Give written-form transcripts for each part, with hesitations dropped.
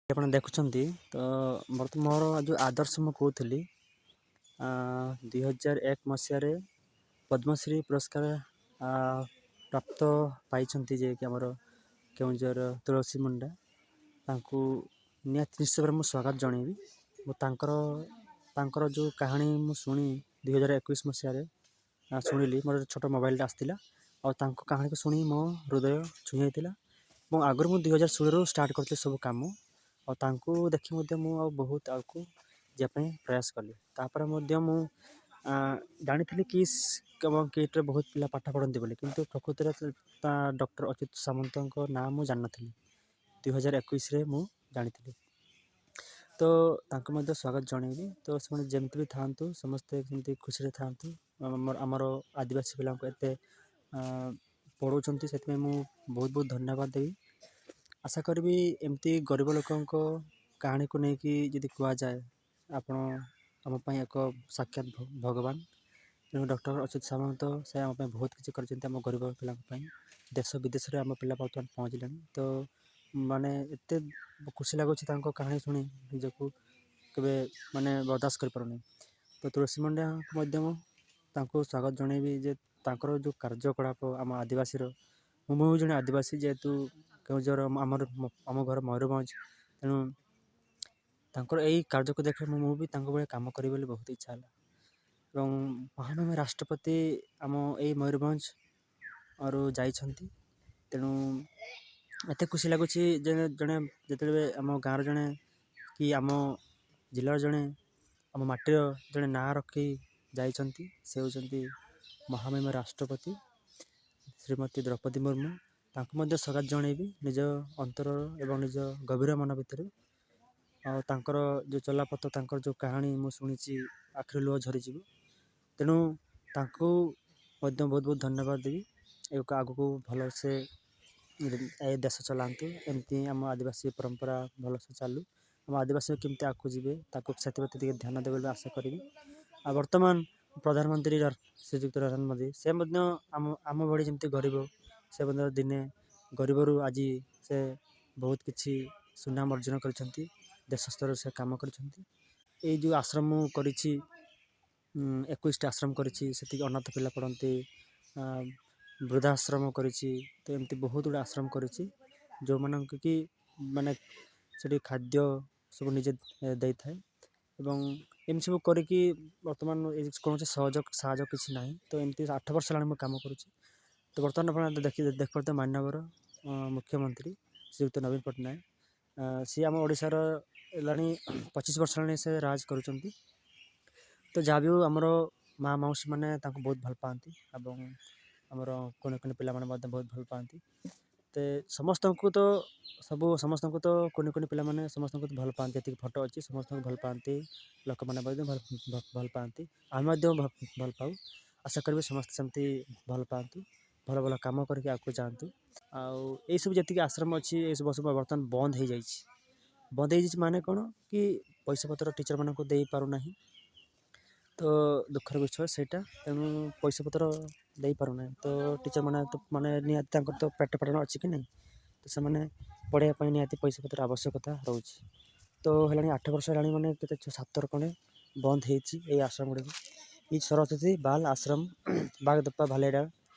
ଆପଣ ଦେଖୁଛନ୍ତି ତ ବର୍ତ୍ତମାନ ମୋର ଯେଉଁ ଆଦର୍ଶ ମୁଁ କହୁଥିଲି, 2001 ମସିହାରେ ପଦ୍ମଶ୍ରୀ ପୁରସ୍କାର ପ୍ରାପ୍ତ ପାଇଛନ୍ତି, ଯିଏକି ଆମର କେଉଁଝର ତୁଳସୀ ମୁଣ୍ଡା। ତାଙ୍କୁ ନିହାତି ନିଶ୍ଚୟ ଭାବରେ ମୁଁ ସ୍ୱାଗତ ଜଣେଇବି। ମୁଁ ତାଙ୍କର ଯେଉଁ କାହାଣୀ ମୁଁ ଶୁଣି 2021 ମସିହାରେ ଶୁଣିଲି, ମୋର ଛୋଟ ମୋବାଇଲଟା ଆସିଥିଲା ଆଉ ତାଙ୍କ କାହାଣୀକୁ ଶୁଣି ମୋ ହୃଦୟ ଛୁଇଁ ଯାଇଥିଲା। ଏବଂ ଆଗରୁ ମୁଁ 2016ରୁ ଷ୍ଟାର୍ଟ କରିଥିଲି ସବୁ କାମ, ଆଉ ତାଙ୍କୁ ଦେଖି ମଧ୍ୟ ମୁଁ ଆଉ ବହୁତ ଆଗକୁ ଯିବା ପାଇଁ ପ୍ରୟାସ କଲି। ତାପରେ ମଧ୍ୟ ମୁଁ ଜାଣିଥିଲି କିସ୍ ଏବଂ କିଟ୍ରେ ବହୁତ ପିଲା ପାଠ ପଢ଼ନ୍ତି ବୋଲି, କିନ୍ତୁ ପ୍ରକୃତରେ ତା ଡକ୍ଟର ଅଚ୍ୟୁତ ସାମନ୍ତଙ୍କ ନାଁ ମୁଁ ଜାଣିନଥିଲି। 2021ରେ ମୁଁ ଜାଣିଥିଲି। ତ ତାଙ୍କୁ ମଧ୍ୟ ସ୍ୱାଗତ ଜଣେଇବି। ତ ସେମାନେ ଯେମିତି ବି ଥାଆନ୍ତୁ, ସମସ୍ତେ ସେମିତି ଖୁସିରେ ଥାଆନ୍ତୁ। ଆମର ଆଦିବାସୀ ପିଲାଙ୍କୁ ଏତେ ପଢ଼ଉଛନ୍ତି, ସେଥିପାଇଁ ମୁଁ ବହୁତ ବହୁତ ଧନ୍ୟବାଦ ଦେବି। ଆଶା କରିବି ଏମିତି ଗରିବ ଲୋକଙ୍କ କାହାଣୀକୁ ନେଇକି ଯଦି କୁହାଯାଏ, ଆପଣ ଆମ ପାଇଁ ଏକ ସାକ୍ଷାତ ଭଗବାନ। ତେଣୁ ଡକ୍ଟର ଅଚ୍ୟୁତ ସାମନ୍ତ, ସେ ଆମ ପାଇଁ ବହୁତ କିଛି କରିଛନ୍ତି ଆମ ଗରିବ ପିଲାଙ୍କ ପାଇଁ। ଦେଶ ବିଦେଶରେ ଆମ ପିଲା ବର୍ତ୍ତମାନ ପହଞ୍ଚିଲେଣି। ତ ମାନେ ଏତେ ଖୁସି ଲାଗୁଛି ତାଙ୍କ କାହାଣୀ ଶୁଣି, ନିଜକୁ କେବେ ମାନେ ବରଦାସ୍ତ କରିପାରୁନି। ତ ତୁଳସୀ ମୁଣ୍ଡାଙ୍କୁ ମଧ୍ୟ ମୁଁ ତାଙ୍କୁ ସ୍ୱାଗତ ଜଣେଇବି ଯେ ତାଙ୍କର ଯେଉଁ କାର୍ଯ୍ୟକଳାପ ଆମ ଆଦିବାସୀର, ମୁଁ ଜଣେ ଆଦିବାସୀ, ଯେହେତୁ କେଉଁଝର ଆମର, ଆମ ଘର ମୟୂରଭଞ୍ଜ। ତେଣୁ ତାଙ୍କର ଏଇ କାର୍ଯ୍ୟକୁ ଦେଖି ମୁଁ ବି ତାଙ୍କ ଭଳିଆ କାମ କରିବି ବୋଲି ବହୁତ ଇଚ୍ଛା ହେଲା। ଏବଂ ମହାମହିମ ରାଷ୍ଟ୍ରପତି ଆମ ଏଇ ମୟୂରଭଞ୍ଜରୁ ଯାଇଛନ୍ତି। ତେଣୁ ଏତେ ଖୁସି ଲାଗୁଛି ଯେ ଜଣେ ଯେତେବେଳେ ଆମ ଗାଁର ଜଣେ କି ଆମ ଜିଲ୍ଲାର ଜଣେ, ଆମ ମାଟିର ଜଣେ ନାଁ ରଖି ଯାଇଛନ୍ତି, ସେ ହେଉଛନ୍ତି ମହାମହିମ ରାଷ୍ଟ୍ରପତି ଶ୍ରୀମତୀ ଦ୍ରୌପଦୀ ମୁର୍ମୁ। ତାଙ୍କୁ ମଧ୍ୟ ସ୍ୱାଗତ ଜଣେଇବି ନିଜ ଅନ୍ତରର ଏବଂ ନିଜ ଗଭୀର ମନ ଭିତରୁ। ଆଉ ତାଙ୍କର ଯେଉଁ ଚଲାପଥ, ତାଙ୍କର ଯେଉଁ କାହାଣୀ ମୁଁ ଶୁଣିଛି, ଆଖିରୁ ଲୁହ ଝରିଯିବ। ତେଣୁ ତାଙ୍କୁ ମଧ୍ୟ ବହୁତ ବହୁତ ଧନ୍ୟବାଦ ଦେବି। ଏକ ଆଗକୁ ଭଲସେ ଏ ଦେଶ ଚଲାନ୍ତୁ, ଏମିତି ଆମ ଆଦିବାସୀ ପରମ୍ପରା ଭଲସେ ଚାଲୁ, ଆମ ଆଦିବାସୀ କେମିତି ଆଗକୁ ଯିବେ ତାକୁ ସେଥିପ୍ରତି ଟିକେ ଧ୍ୟାନ ଦେବେ ବୋଲି ଆଶା କରିବି। ଆଉ ବର୍ତ୍ତମାନ ପ୍ରଧାନମନ୍ତ୍ରୀ ଶ୍ରୀଯୁକ୍ତ ନରେନ୍ଦ୍ର ମୋଦି, ସେ ମଧ୍ୟ ଆମ ଭଳି ଯେମିତି ଗରିବ, ସେ ମଧ୍ୟ ଦିନେ ଗରିବରୁ ଆଜି ସେ ବହୁତ କିଛି ସୁନାମ ଅର୍ଜନ କରିଛନ୍ତି। ଦେଶ ସ୍ତରରେ ସେ କାମ କରିଛନ୍ତି। ଏଇ ଯେଉଁ ଆଶ୍ରମ ମୁଁ କରିଛି, 21ଟି ଆଶ୍ରମ କରିଛି, ସେତିକି ଅନାଥ ପିଲା ପଢ଼ନ୍ତି। ବୃଦ୍ଧାଶ୍ରମ କରିଛି। ତ ଏମିତି ବହୁତ ଗୁଡ଼ିଏ ଆଶ୍ରମ କରିଛି, ଯେଉଁମାନଙ୍କୁ କି ମାନେ ସେଠି ଖାଦ୍ୟ ସବୁ ନିଜେ ଦେଇଥାଏ। ଏବଂ ଏମିତି ସବୁ କରିକି ବର୍ତ୍ତମାନ ଏ କୌଣସି ସହଯୋଗ ସାହାଯ୍ୟ କିଛି ନାହିଁ। ତ ଏମିତି 8 ବର୍ଷ ହେଲାଣି ମୁଁ କାମ କରୁଛି। ତ ବର୍ତ୍ତମାନ ଆପଣ ଦେଖିପାରୁଥିବେ, ମାନ୍ୟବର ମୁଖ୍ୟମନ୍ତ୍ରୀ ଶ୍ରୀଯୁକ୍ତ ନବୀନ ପଟ୍ଟନାୟକ, ସିଏ ଆମ ଓଡ଼ିଶାର ହେଲାଣି 25 ବର୍ଷ ହେଲାଣି ସେ ରାଜ କରୁଛନ୍ତି। ତ ଯାହା ବି ହଉ, ଆମର ମା' ମାଉସୀ ମାନେ ତାଙ୍କୁ ବହୁତ ଭଲ ପାଆନ୍ତି ଏବଂ ଆମର କୁନି କୁନି ପିଲାମାନେ ମଧ୍ୟ ବହୁତ ଭଲ ପାଆନ୍ତି। ତ ସମସ୍ତଙ୍କୁ ତ ସବୁ ସମସ୍ତଙ୍କୁ ତ କୁନି କୁନି ପିଲାମାନେ ସମସ୍ତଙ୍କୁ ତ ଭଲ ପାଆନ୍ତି। ଯେତିକି ଫଟୋ ଅଛି, ସମସ୍ତଙ୍କୁ ଭଲ ପାଆନ୍ତି, ଲୋକମାନେ ମଧ୍ୟ ଭଲ ପାଆନ୍ତି, ଆମେ ମଧ୍ୟ ଭଲ ପାଉ। ଆଶା କରିବି ସମସ୍ତେ ସେମିତି ଭଲ ପାଆନ୍ତୁ, ଭଲ ଭଲ କାମ କରିକି ଆଗକୁ ଯାଆନ୍ତୁ। ଆଉ ଏଇସବୁ ଯେତିକି ଆଶ୍ରମ ଅଛି, ଏସବୁ ସବୁ ବର୍ତ୍ତମାନ ବନ୍ଦ ହେଇଯାଇଛି। ବନ୍ଦ ହେଇଯାଇଛି ମାନେ କ'ଣ କି ପଇସା ପତ୍ର ଟିଚର୍ମାନଙ୍କୁ ଦେଇପାରୁନାହିଁ। ତ ଦୁଃଖର ବିଷୟ ସେଇଟା। ତେଣୁ ପଇସା ପତ୍ର ଦେଇପାରୁନାହିଁ, ତ ଟିଚର୍ମାନେ ତ ମାନେ ନିହାତି ତାଙ୍କର ତ ପେଟ ପାଟଣା ଅଛି କି ନାହିଁ? ତ ସେମାନେ ପଢ଼ାଇବା ପାଇଁ ନିହାତି ପଇସା ପତ୍ର ଆବଶ୍ୟକତା ରହୁଛି। ତ ହେଲାଣି 8 ବର୍ଷ ହେଲାଣି, ମାନେ କେତେ 6 7 ଖଣ୍ଡେ ବନ୍ଦ ହେଇଛି ଏଇ ଆଶ୍ରମ ଗୁଡ଼ିକ। ଏଇ ସରସ୍ୱତୀ ବାଲ ଆଶ୍ରମ, ବାଗଦପ୍ପା, ଭାଲେଡ଼ା,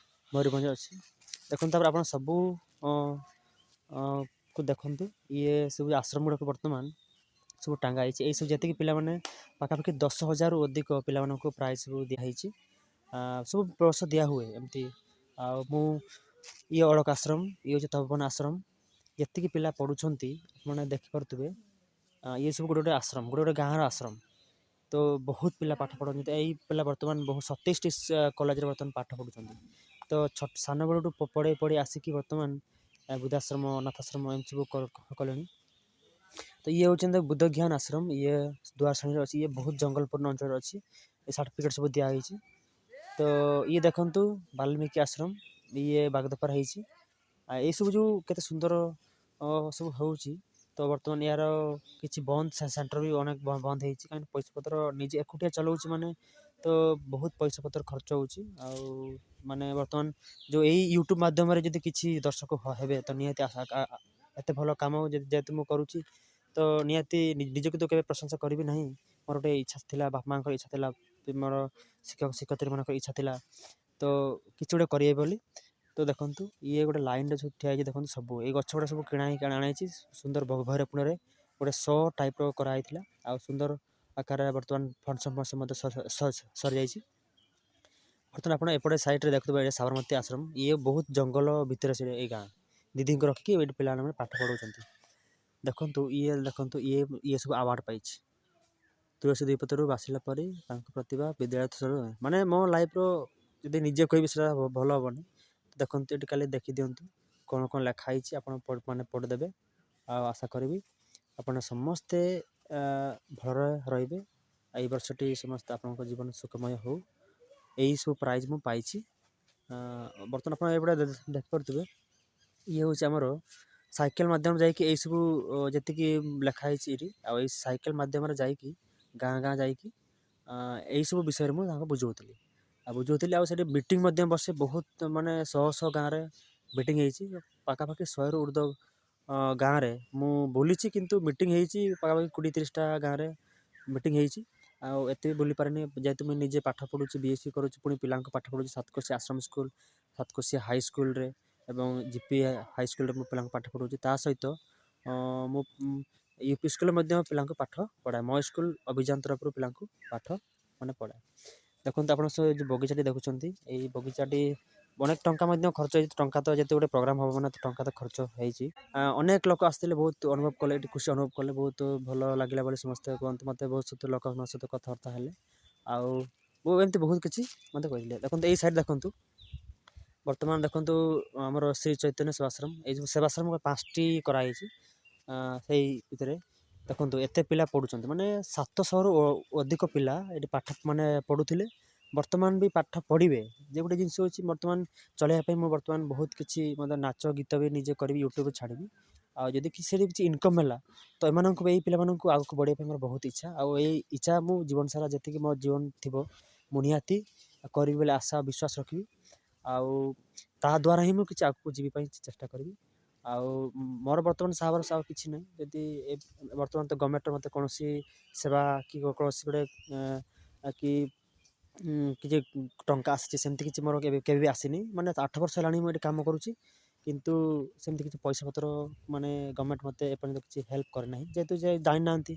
ମୟୂରଭଞ୍ଜ ଅଛି। ଦେଖନ୍ତୁ, ତାପରେ ଆପଣ ସବୁ କୁ ଦେଖନ୍ତୁ, ଇଏ ସବୁ ଆଶ୍ରମ ଗୁଡ଼ିକ ବର୍ତ୍ତମାନ ସବୁ ଟାଙ୍ଗା ହେଇଛି। ଏଇସବୁ ଯେତିକି ପିଲାମାନେ, ପାଖାପାଖି 10,000ରୁ ଅଧିକ ପିଲାମାନଙ୍କୁ ପ୍ରାଇଜ୍ ସବୁ ଦିଆହେଇଛି, ସବୁ ବର୍ଷ ଦିଆ ହୁଏ ଏମିତି। ଆଉ ମୁଁ ଇଏ ଅଳକ ଆଶ୍ରମ, ଇଏ ହେଉଛି ତପୋବନ ଆଶ୍ରମ। ଯେତିକି ପିଲା ପଢ଼ୁଛନ୍ତି ଆପଣ ଦେଖିପାରୁଥିବେ। ଇଏ ସବୁ ଗୋଟେ ଗୋଟେ ଆଶ୍ରମ, ଗୋଟେ ଗୋଟେ ଗାଁର ଆଶ୍ରମ। ତ ବହୁତ ପିଲା ପାଠ ପଢ଼ନ୍ତି। ଏଇ ପିଲା ବର୍ତ୍ତମାନ ବହୁତ 27ଟି କଲେଜରେ ବର୍ତ୍ତମାନ ପାଠ ପଢ଼ୁଛନ୍ତି। ତ ସାନ ବେଳଠୁ ପଢ଼େଇ ପଢ଼େଇ ଆସିକି ବର୍ତ୍ତମାନ ବୃଦ୍ଧାଶ୍ରମ, ଅନାଥ ଆଶ୍ରମ ଏମିତି ସବୁ କଲେଣି। ତ ଇଏ ହେଉଛନ୍ତି ବୁଦ୍ଧ ଜ୍ଞାନ ଆଶ୍ରମ। ଇଏ ଦୁଆରଶୁଣିରେ ଅଛି। ଇଏ ବହୁତ ଜଙ୍ଗଲପୂର୍ଣ୍ଣ ଅଞ୍ଚଳରେ ଅଛି। ଏ ସାର୍ଟିଫିକେଟ୍ ସବୁ ଦିଆହେଇଛି। ତ ଇଏ ଦେଖନ୍ତୁ ବାଲ୍ମୀକି ଆଶ୍ରମ, ଇଏ ବାଗଦପାର ହେଇଛି। ଆଉ ଏଇସବୁ ଯେଉଁ କେତେ ସୁନ୍ଦର ସବୁ ହେଉଛି। ତ ବର୍ତ୍ତମାନ ଏହାର କିଛି ବନ୍ଦ ସେଣ୍ଟର ବି ଅନେକ ବନ୍ଦ ହେଇଛି, କାହିଁକି ପଇସା ପତ୍ର ନିଜେ ଏକୁଟିଆ ଚଲାଉଛି, ମାନେ ତ ବହୁତ ପଇସା ପତ୍ର ଖର୍ଚ୍ଚ ହେଉଛି। ଆଉ ମାନେ ବର୍ତ୍ତମାନ ଯେଉଁ ଏଇ ୟୁଟ୍ୟୁବ୍ ମାଧ୍ୟମରେ ଯଦି କିଛି ଦର୍ଶକ ହେବେ, ତ ନିହାତି ଏତେ ଭଲ କାମ ଯେହେତୁ ମୁଁ କରୁଛି, ତ ତ ନିହାତି ନିଜକୁ ତ କେବେ ପ୍ରଶଂସା କରିବି ନାହିଁ। ମୋର ଗୋଟେ ଇଚ୍ଛା ଥିଲା, ବାପା ମାଆଙ୍କର ଇଚ୍ଛା ଥିଲା, ମୋର ଶିକ୍ଷକ ଶିକ୍ଷୟିତ୍ରୀମାନଙ୍କର ଇଚ୍ଛା ଥିଲା, ତ କିଛି ଗୋଟେ କରିବେ ବୋଲି। ତ ଦେଖନ୍ତୁ, ଇଏ ଗୋଟେ ଲାଇନ୍ରେ ସବୁ ଠିଆ ହେଇଛି। ଦେଖନ୍ତୁ, ସବୁ ଏଇ ଗଛ ଗୁଡ଼ା ସବୁ କିଣା ହେଇକି ଅଣାହେଇଛି। ସୁନ୍ଦର ଭୈରବକୁଣ୍ଡରେ ଗୋଟେ ଶୋ ଟାଇପ୍ର କରାହେଇଥିଲା ଆଉ ସୁନ୍ଦର ଆକାରରେ। ବର୍ତ୍ତମାନ ଫଙ୍କସନ୍ ଫଙ୍କସନ୍ ମଧ୍ୟ ସରିଯାଇଛି। ବର୍ତ୍ତମାନ ଆପଣ ଏପଟେ ସାଇଡ଼୍ରେ ଦେଖୁଥିବେ, ଏଇଟା ସାବରମତୀ ଆଶ୍ରମ। ଇଏ ବହୁତ ଜଙ୍ଗଲ ଭିତରେ ସେ ଏଇ ଗାଁ ଦିଦିଙ୍କୁ ରଖିକି ଏଇଠି ପିଲାମାନେ ପାଠ ପଢ଼ଉଛନ୍ତି। ଦେଖନ୍ତୁ, ଇଏ ଦେଖନ୍ତୁ, ଇଏ ସବୁ ଆୱାର୍ଡ଼ ପାଇଛି। ତୁଳସୀ ଦ୍ୱିପଦରୁ ବାସିଲା ପରି ତାଙ୍କ ପ୍ରତିଭା ବିଦ୍ୟାଳୟ, ମାନେ ମୋ ଲାଇଫ୍ର ଯଦି ନିଜେ କହିବି, ସେଇଟା ଭଲ ହେବନି। ଦେଖନ୍ତୁ, ଏଠି କାଲି ଦେଖିଦିଅନ୍ତୁ କ'ଣ କ'ଣ ଲେଖା ହେଇଛି। ଆପଣ ମାନେ ପଢ଼ିଦେବେ ଆଉ ଆଶା କରିବି ଆପଣ ସମସ୍ତେ ଭଲରେ ରହିବେ। ଏଇ ବର୍ଷଟି ସମସ୍ତେ ଆପଣଙ୍କ ଜୀବନ ସୁଖମୟ ହଉ। ଏଇସବୁ ପ୍ରାଇଜ୍ ମୁଁ ପାଇଛି। ବର୍ତ୍ତମାନ ଆପଣ ଏପଟେ ଦେଖିପାରୁଥିବେ, ଇଏ ହେଉଛି ଆମର ସାଇକେଲ ମାଧ୍ୟମରେ ଯାଇକି ଏଇସବୁ ଯେତିକି ଲେଖା ହେଇଛି ଏଇଠି। ଆଉ ଏଇ ସାଇକେଲ ମାଧ୍ୟମରେ ଯାଇକି ଗାଁ ଗାଁ ଯାଇକି ଏଇସବୁ ବିଷୟରେ ମୁଁ ତାଙ୍କୁ ବୁଝାଉଥିଲି ଆଉ ବୁଝାଉଥିଲି। ଆଉ ସେଠି ମିଟିଂ ମଧ୍ୟ ବସେ। ବହୁତ ମାନେ ଶହ ଶହ ଗାଁରେ ମିଟିଂ ହେଇଛି। ପାଖାପାଖି 100ରୁ ଉର୍ଦ୍ଧ୍ୱ ଗାଁରେ ମୁଁ ବୁଲିଛି, କିନ୍ତୁ ମିଟିଂ ହେଇଛି ପାଖାପାଖି 20-30ଟା ଗାଁରେ ମିଟିଂ ହେଇଛି। ଆଉ ଏତେ ବି ବୁଲି ପାରିନି, ଯେହେତୁ ମୁଁ ନିଜେ ପାଠ ପଢ଼ୁଛି, ବିଏସ୍ସି କରୁଛି, ପୁଣି ପିଲାଙ୍କୁ ପାଠ ପଢ଼ୁଛି ସାତକୋଶିଆ ଆଶ୍ରମ ସ୍କୁଲ, ସାତକୋଶିଆ ହାଇସ୍କୁଲରେ ଏବଂ ଜିପି ହାଇସ୍କୁଲରେ ମୁଁ ପିଲାଙ୍କୁ ପାଠ ପଢ଼ଉଛି। ତା ସହିତ ମୁଁ ୟୁପି ସ୍କୁଲରେ ମଧ୍ୟ ପିଲାଙ୍କୁ ପାଠ ପଢ଼ାଏ। ମୋ ସ୍କୁଲ ଅଭିଯାନ ତରଫରୁ ପିଲାଙ୍କୁ ପାଠ ମାନେ ପଢ଼ାଏ। ଦେଖନ୍ତୁ, ଆପଣ ସେ ଯେଉଁ ବଗିଚାଟି ଦେଖୁଛନ୍ତି, ଏଇ ବଗିଚାଟି ଅନେକ ଟଙ୍କା ମଧ୍ୟ ଖର୍ଚ୍ଚ ହେଇଛି। ଟଙ୍କା ତ ଯେତେ ଗୋଟେ ପ୍ରୋଗ୍ରାମ୍ ହେବ ମାନେ ଟଙ୍କା ତ ଖର୍ଚ୍ଚ ହେଇଛି। ଅନେକ ଲୋକ ଆସିଥିଲେ, ବହୁତ ଅନୁଭବ କଲେ, ଏଠି ଖୁସି ଅନୁଭବ କଲେ, ବହୁତ ଭଲ ଲାଗିଲା ବୋଲି ସମସ୍ତେ କୁହନ୍ତି। ମୋତେ ବହୁତ ସହିତ ଲୋକଙ୍କ ସହିତ କଥାବାର୍ତ୍ତା ହେଲେ ଆଉ ମୁଁ ଏମିତି ବହୁତ କିଛି ମୋତେ କହିଲେ। ଦେଖନ୍ତୁ, ଏଇ ସାଇଡ଼୍ ଦେଖନ୍ତୁ। ବର୍ତ୍ତମାନ ଦେଖନ୍ତୁ, ଆମର ଶ୍ରୀ ଚୈତନ୍ୟ ସେବାଶ୍ରମ। ଏଇ ଯେଉଁ ସେବାଶ୍ରମ ପାଞ୍ଚଟି କରାହେଇଛି, ସେଇ ଭିତରେ ଦେଖନ୍ତୁ ଏତେ ପିଲା ପଢ଼ୁଛନ୍ତି। ମାନେ 700ରୁ ଅଧିକ ପିଲା ଏଠି ପାଠ ମାନେ ପଢ଼ୁଥିଲେ, ବର୍ତ୍ତମାନ ବି ପାଠ ପଢ଼ିବେ। ଯେ ଗୋଟେ ଜିନିଷ ହେଉଛି, ବର୍ତ୍ତମାନ ଚଳାଇବା ପାଇଁ ମୁଁ ବର୍ତ୍ତମାନ ବହୁତ କିଛି ମଧ୍ୟ ନାଚ ଗୀତ ବି ନିଜେ କରିବି, ୟୁଟ୍ୟୁବରେ ଛାଡ଼ିବି। ଆଉ ଯଦି କିଛି ସେଠି କିଛି ଇନକମ୍ ହେଲା, ତ ଏମାନଙ୍କୁ, ଏଇ ପିଲାମାନଙ୍କୁ ଆଗକୁ ବଢ଼ିବା ପାଇଁ ମୋର ବହୁତ ଇଚ୍ଛା। ଆଉ ଏଇ ଇଚ୍ଛା ମୁଁ ଜୀବନ ସାରା, ଯେତିକି ମୋ ଜୀବନ ଥିବ, ମୁଁ ନିହାତି କରିବି ବୋଲି ଆଶା ବିଶ୍ୱାସ ରଖିବି। ଆଉ ତାହା ଦ୍ୱାରା ହିଁ ମୁଁ କିଛି ଆଗକୁ ଯିବି ପାଇଁ ଚେଷ୍ଟା କରିବି। ଆଉ ମୋର ବର୍ତ୍ତମାନ ସାହା ଭରସା ଆଉ କିଛି ନାହିଁ। ଯଦି ବର୍ତ୍ତମାନ ତ ଗଭର୍ଣ୍ଣମେଣ୍ଟର ମୋତେ କୌଣସି ସେବା କି କୌଣସି ଗୋଟେ କି କିଛି ଟଙ୍କା ଆସିଛି, ସେମିତି କିଛି ମୋର କେବେ କେବେ ବି ଆସିନି। ମାନେ 8 ବର୍ଷ ହେଲାଣି ମୁଁ ଏଠି କାମ କରୁଛି, କିନ୍ତୁ ସେମିତି କିଛି ପଇସା ପତ୍ର ମାନେ ଗଭର୍ଣ୍ଣମେଣ୍ଟ ମୋତେ ଏପର୍ଯ୍ୟନ୍ତ କିଛି ହେଲ୍ପ କରିନାହିଁ। ଯେହେତୁ ଯେ ଜାଣିନାହାନ୍ତି,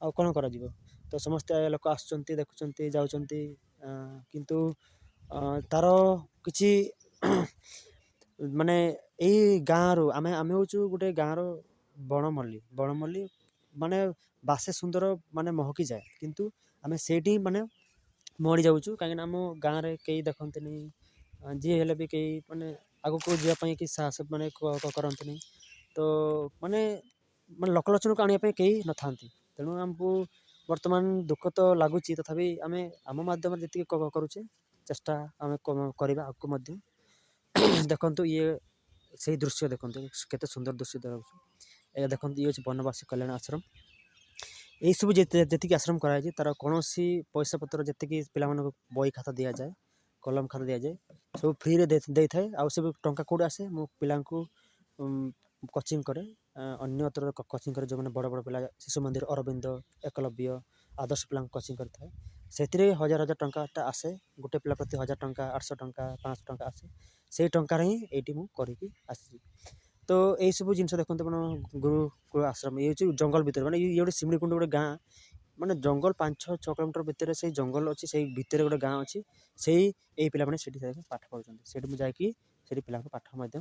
ଆଉ କ'ଣ କରାଯିବ? ତ ସମସ୍ତେ ଲୋକ ଆସୁଛନ୍ତି, ଦେଖୁଛନ୍ତି, ଯାଉଛନ୍ତି, କିନ୍ତୁ ତା'ର କିଛି ମାନେ ଏଇ ଗାଁରୁ ଆମେ ହେଉଛୁ ଗୋଟେ ଗାଁର ବଣମଲ୍ଲି। ବଣମଲ୍ଲି ମାନେ ବାସେ ସୁନ୍ଦର, ମାନେ ମହକି ଯାଏ, କିନ୍ତୁ ଆମେ ସେଇଠି ମାନେ ମରି ଯାଉଛୁ। କାହିଁକିନା ଆମ ଗାଁରେ କେହି ଦେଖନ୍ତିନି, ଯିଏ ହେଲେ ବି କେହି ମାନେ ଆଗକୁ ଯିବା ପାଇଁ କି ସାହସ ମାନେ କରନ୍ତିନି। ତ ମାନେ ମାନେ ଲୋକଲୋଚନକୁ ଆଣିବା ପାଇଁ କେହି ନଥାନ୍ତି। ତେଣୁ ଆମକୁ ବର୍ତ୍ତମାନ ଦୁଃଖ ତ ଲାଗୁଛି, ତଥାପି ଆମେ ଆମ ମାଧ୍ୟମରେ ଯେତିକି କରୁଛେ, ଚେଷ୍ଟା ଆମେ କରିବା ଆଗକୁ ମଧ୍ୟ। ଦେଖନ୍ତୁ, ଇଏ ସେଇ ଦୃଶ୍ୟ ଦେଖନ୍ତୁ, କେତେ ସୁନ୍ଦର ଦୃଶ୍ୟ ଦେଖାଯାଉଛି। ଏ ଦେଖନ୍ତୁ, ଇଏ ହେଉଛି ବନବାସୀ କଲ୍ୟାଣ ଆଶ୍ରମ। ଏଇସବୁ ଯେତିକି ଆଶ୍ରମ କରାଯାଇଛି, ତା'ର କୌଣସି ପଇସା ପତ୍ର, ଯେତିକି ପିଲାମାନଙ୍କୁ ବହି ଖାତା ଦିଆଯାଏ, କଲମ ଖାତା ଦିଆଯାଏ, ସବୁ ଫ୍ରିରେ ଦେଇଥାଏ। ଆଉ ସବୁ ଟଙ୍କା କେଉଁଠୁ ଆସେ? ମୁଁ ପିଲାଙ୍କୁ କୋଚିଂ କରେ, ଅନ୍ୟତ୍ର କୋଚିଂ କରେ। ଯେଉଁମାନେ ବଡ଼ ବଡ଼ ପିଲା, ଶିଶୁ ମନ୍ଦିର, ଅରବିନ୍ଦ, ଏକଲବ୍ୟ, ଆଦର୍ଶ ପିଲାଙ୍କୁ କୋଚିଂ କରିଥାଏ। ସେଥିରେ ହଜାର ହଜାର ଟଙ୍କାଟା ଆସେ। ଗୋଟେ ପିଲା ପ୍ରତି 1000 ଟଙ୍କା, 800 ଟଙ୍କା, 500 ଟଙ୍କା ଆସେ। ସେଇ ଟଙ୍କାରେ ହିଁ ଏଇଠି ମୁଁ କରିକି ଆସିଛି। ତ ଏଇସବୁ ଜିନିଷ ଦେଖନ୍ତୁ ଆପଣ, ଗୁରୁକୁଳ ଆଶ୍ରମ ଇଏ ହେଉଛି ଜଙ୍ଗଲ ଭିତରେ। ମାନେ ଇଏ ଗୋଟେ ଶିମିଳିକୁଣ୍ଡ ଗୋଟେ ଗାଁ, ମାନେ ଜଙ୍ଗଲ 5-6 କିଲୋମିଟର ଭିତରେ ସେଇ ଜଙ୍ଗଲ ଅଛି, ସେଇ ଭିତରେ ଗୋଟେ ଗାଁ ଅଛି। ସେଇ ଏଇ ପିଲାମାନେ ସେଠି ଯାଇକି ପାଠ ପଢ଼ୁଛନ୍ତି। ସେଇଠି ମୁଁ ଯାଇକି ସେଠି ପିଲାଙ୍କୁ ପାଠ ମଧ୍ୟ